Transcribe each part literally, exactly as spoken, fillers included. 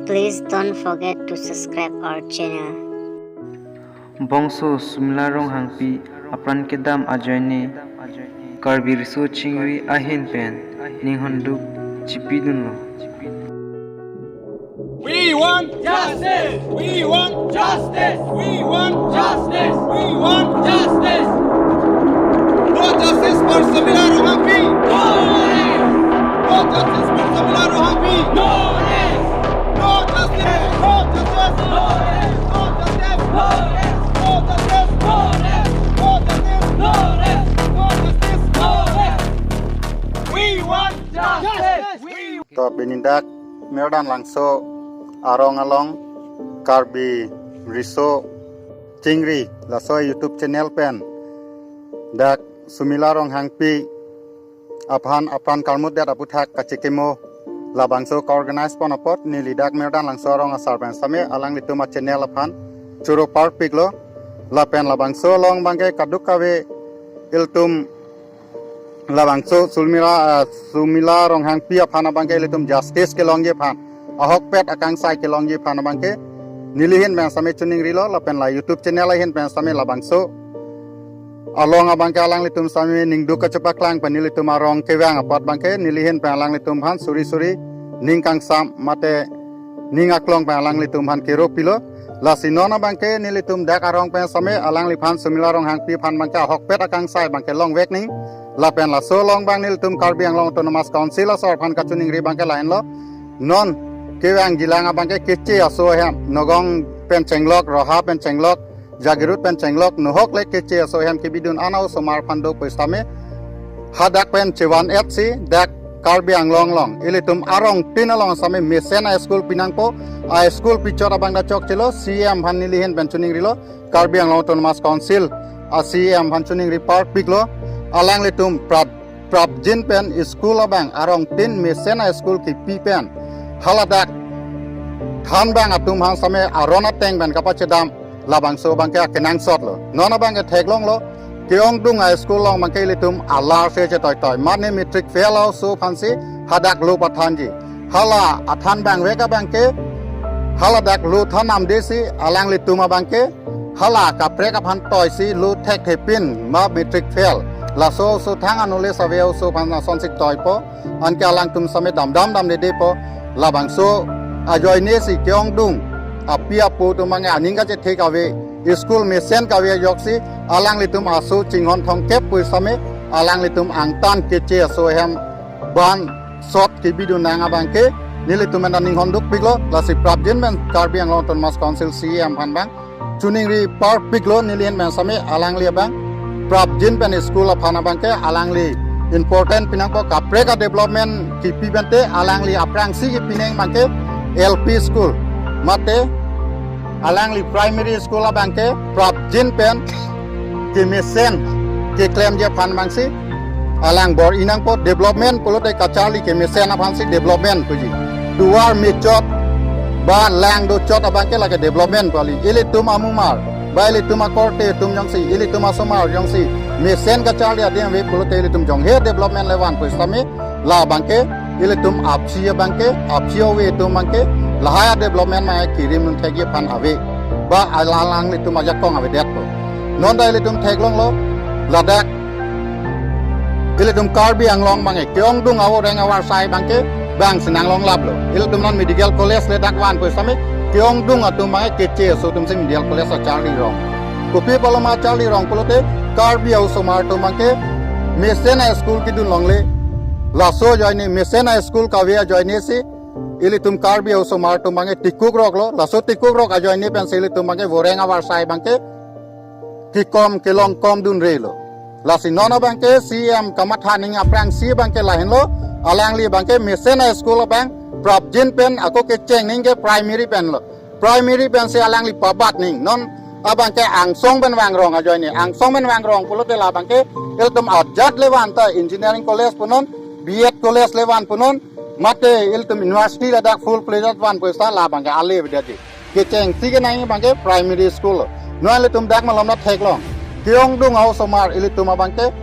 Please don't forget to subscribe our channel. Bongso Sumila Ronghangpi apran kedam ajoine Karbi Riso Chingri ahin pen ninghonduk chipidunlo. We want justice! We want justice! We want justice! We want justice! No justice for Sumila Ronghangpi! No rest! No justice for Sumila Ronghangpi! No rest! No justice! No justice! No rest! No justice! No rest! No justice! No rest! No justice! No rest! No justice! No rest! We want justice! We To pini dak Mirdan Langso arong along Karbi Riso Chingri laso YouTube channel pen dak Sumila Ronghangpi aphan apran karmut det aputhak kachekimo labangso ka-organize pon apot neli dak Mirdan Langso arong asar pen same alanglitum a-channel aphan choro parpiklo. Lapen labangso along abangke kadokave ilitum labangso Sumila, ah, Sumila Ronghangpi aphan abangke ilitum justice kelongji aphan, ahokpet akangsai kelongji aphan abangke neli ahin pen same choningrilo, lapen la YouTube channel ahin pen same labangso along abangke alanglitum same ningduk kachepaklang pen nelitum arong kevang apot abangke neli ahin pen alanglitum aphan suri suri ning kangsam mate ning aklong pen alanglitum aphan kero pilo. Lasi non abangke nelitum dak arong pen same alangliphan Sumila Ronghangpi aphan abangke ahokpet akangsai abangke longvek nang. Lapen laso along abang nelitum Karbi Anglong Autonomous Council asor aphan kachoningri abangke lahenlo. Non kevang jilang abangke keche aso ahem, Nagaon pen chenglok, Raha pen chenglok, Jagiroad pen chenglok, nohok le keche aso ahem kebidun an a-osomar aphan do pusitame hadak pen chevan-etsi dak Karbi Anglong along ilitum arong tin along same mesen a-school pinangpo. A-school pichot abang dak chokchelo, C E M aphan neli ahin pen choningrilo, Karbi Anglong Autonomous Council a-C E M aphan choningri parpiklo. Alanglitum prap prapjin pen school abang arong tin mesen a-school kipi pen haladak thanbang atum aphan same aron ateng pen kapachedam labangso abangke akenangsotlo. Non abangke theklonglo, ke-ongdung a-school along abangke ilitum alar se chetoitoi. Mane matric fail a-oso aphansi hadak lo pathanji. Hala athanbang vek abangke haladak lo than namdesi alanglitum abangke hala kaprek aphan toisi lo thekthepin ma matric fail. Laso oso thang a-knowledge ave oso aphan asonsi toipo. Anke alangtum same damdam damdedepo. Labangso ajoinesi ke-ongdung api apo atum abangke aning kachethek ave, school mesen kave ajoksi alanglitum aso chinghon thomkep pusitame alanglitum angtan keche aso ahem bansot kebidun nang abangke nelitum anta ninghondukpiklo. Lasi prapjin pen Karbi Anglong Autonomous Council C E M aphan abang choningri parpiklo, neli ahin pen same alangli abang prapjin pen school aphan abangke alangli important pinangpo. Kaprek a-development kipi pente alangli aphrangsi kipinang abangke L P school mate alangli primary school abangke prapjin pen kemesen keklemji aphan abangsi alang bor-i nangpo. Development pulote kacharli kemesen aphansi development puji. Duar mechot ba lang dochot abangke lake development pu kali. Ilitum amumar ba ilitum akorte atum jongsi, ilitum asomar jongsi mesen kacharli adim ave pulote ilitum jonghe development le van pusitame labangke ilitum aphi abangke, aphi ove atum abangke lahai a-development ma kirim nunthekji aphan ave. Ba alanglitum ajakong avedetpo. Non ta ilitum theklonglo, ladak ilitum Karbi Anglong abangke ke-ongdung avoreng avarsai abangke bangsi nanglonglaplo. Ilitum non medical college le dak van pusitame ke-ongdung atum abangke keche aso atumsi medical college acharli rong. Kopi apotlo ma charli rong pulote Karbi a-osomar atum abangke mesen a-school kedun longle. Laso ajoine mesen a-school kave ajoinesi ilitum Karbi a-osomar atum abangke tikukroklo. Laso tikukrok ajoine pensi ilitum abangke voreng avarsai abangke kekom kelong komdunrelo. Lasi non abangke C E M kamatha ning aphrangsi abangke lahenlo, alangli abangke mesen a-school abang prapjin pen ako kecheng ning ke primary penlo. Primary pensi alangli pabat ning. Non abangke angsong pen vangrong ajoine. Angsong pen vangrong pulote labangke ilitum ajat le van ta engineering college punon, B Ed college le van punon, mate ilitum university ladak full fledged van pusita labangke ale avedetji. Kechengsi kenangji abangke primary school. Non ilitum dak malom ta theklong. Ke-ongdung a-osomar ilitum abangke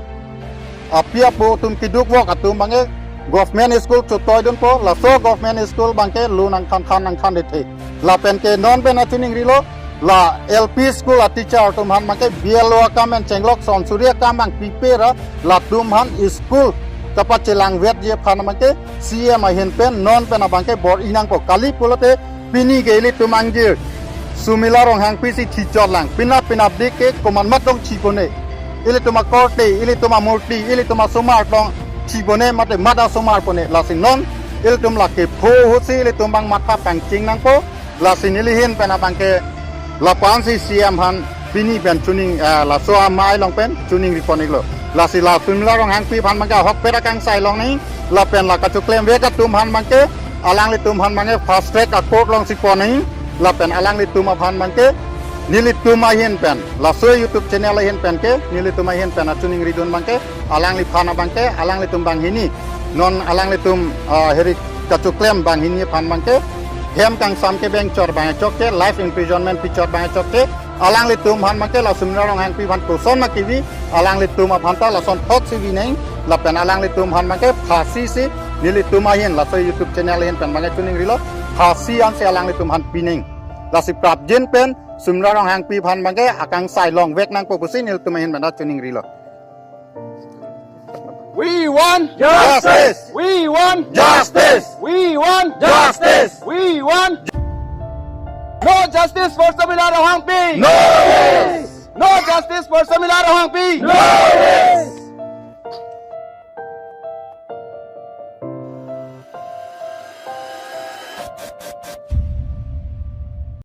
api apo atum kedukvok atum abangke Government school chotoi dunpo, laso government school abangke lo nangthan than nangthan dethe. Lapen ke non pen achuning rilo, la L P school a teacher atum aphan abangke B L O akam pen chenglok son suri akam abang pipe ra, latum aphan school kapachelangvetji aphan abangke C M ahin pen non pen abangke bor-i nangpo. Kali pulote pini ke ilitum angjir Sumila Ronghangpi si thichot lang. Penap penapdik ke komat mat tong thipone. Ilitum akorte, ilitum amurti, ilitum asomar tong thipone, mate mat asomar pone. Lasi non ilitum lake pho ahut si ilitum abang matha pangcheng nangpo. Lasi neli ahin pen abangke lapu-an si C M aphan pini pen chuning, eh, laso amei along pen chuning ripon iklo. Lasi la Sumila Ronghangpi aphan abangke ahokpet akangsai longnang. Lapen la kachoklemvek atum aphan abangke, alanglitum aphan abangke fast track a court along si ponnang. Lapen alanglitum aphan abangke, nelitum ahin pen, laso YouTube channel ahin pen ke, nelitum ahin pen achuning ridun abangke, alangliphan abangke, alanglitum banghini. Non alanglitum, ah, heri kachoklem banghini aphan abangke, hem kangsam kebeng chot abang chot ke, life imprisonment pichot abang chot ke, alanglitum aphan abangke la Sumila Ronghangpi aphan koson ma kevi, alanglitum aphan ta lason thot si vinang, lapen alanglitum aphan abangke phasi si nelitum ahin laso YouTube channel ahin pen abangke chuning rilo, phasi ansi alanglitum aphan pinang. Lasi prapjin pen Sumila Ronghangpi aphan abangke akangsai longvek nangpo pusi nelitum ahin pen ta chuning rilo. We want justice. We want justice. We want justice. We want. No justice for Sumila Ronghangpi. No. No justice for Sumila Ronghangpi. No.